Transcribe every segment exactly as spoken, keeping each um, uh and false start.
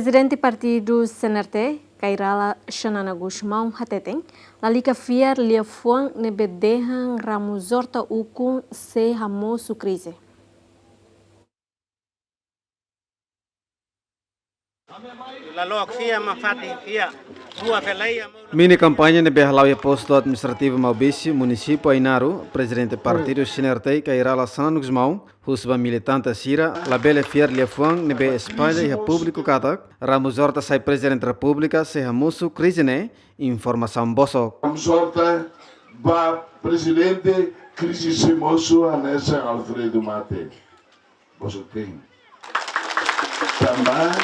Prezidente partidu C N R T, Kay Rala Xanana Gusmão hateten, lalika fiar liafuan ne'ebé dehan Ramos Horta ukun sei hamosu krize. La look fiar, ma fatin fiar. Dua feleia, mo- Mini kampaña ne'ebé hala'o iha postu administrativu Maubisse, munisípiu Ainaro, prezidente partidu C N R T, Kay Rala Xanana Gusmão, husu ba militante sira labele fiar liafuan ne'ebé espalla iha públiku katak Ramos Horta sai prezidente repúblika sei hamosu krize ne'e informasaun bosok. Ramos Horta ba prezidente, krize sei mosu hanesan Alfredo mate. Bosok-teen. Tanba,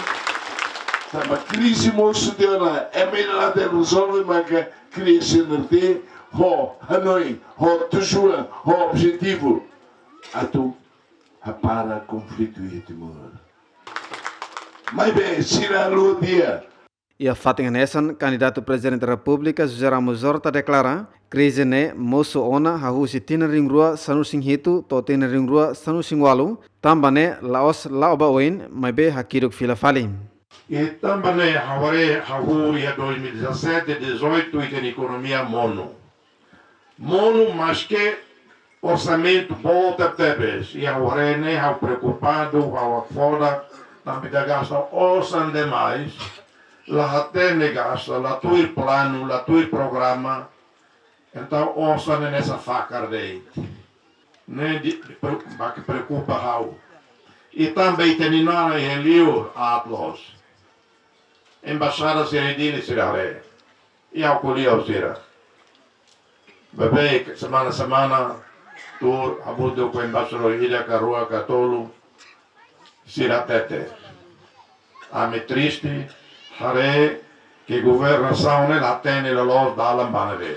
tanba krize mosu tiha ona, ema ida la hatene rezolve, maka kria C N R T ho hanoin, ho tujuan, ho objetivu atu hapara konflitu iha Timor. Maibé, sira haluha tiha. Iha fatin hanesan, kandidatu prezidente repúblika José Ramos Horta deklara, krize ne'e mosu ona hahú husi tinan rihun rua sanulu-resin-hitu to'o tinan rihun rua sanulu-resin-ualu, tanba ne'e la'ós la'o ba oin, maibé hakiduk fila fali. I tanba ne'e ha'u haree hahú iha dois mil e dezassete, dezoito ita-nia ekonomia monu. Monu maske orsamentu boot tebes. I ha'u haree ne'e ha'u preokupadu, ha'u hakfodak, tanba ita gasta osan demais, la hatene gasta, la tuir planu, la tuir programa. Entaun osan ne'e hanesan fakar de'it. Ne'e di, di pre-, mak preokupa ha'u. I tanba ita-nia naran iha liur aat loos. Embaixada sira iha Dili sira haree. I ha'u ko'alia ho sira. Beibeik semana-semana, tuur hamutuk ho embaixadór ida ka rua ka tolu, sira hatete. Ami triste, haree ke governasaun ne'e la hatene loloos dalan ba ne'ebé.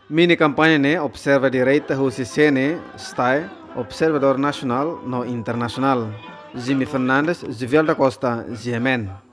Mini kampaña ne'e observa direta husi C N E, STAE, observadór nasionál no internasionál. Jimmy Fernandes, Juvial da Costa, G M N.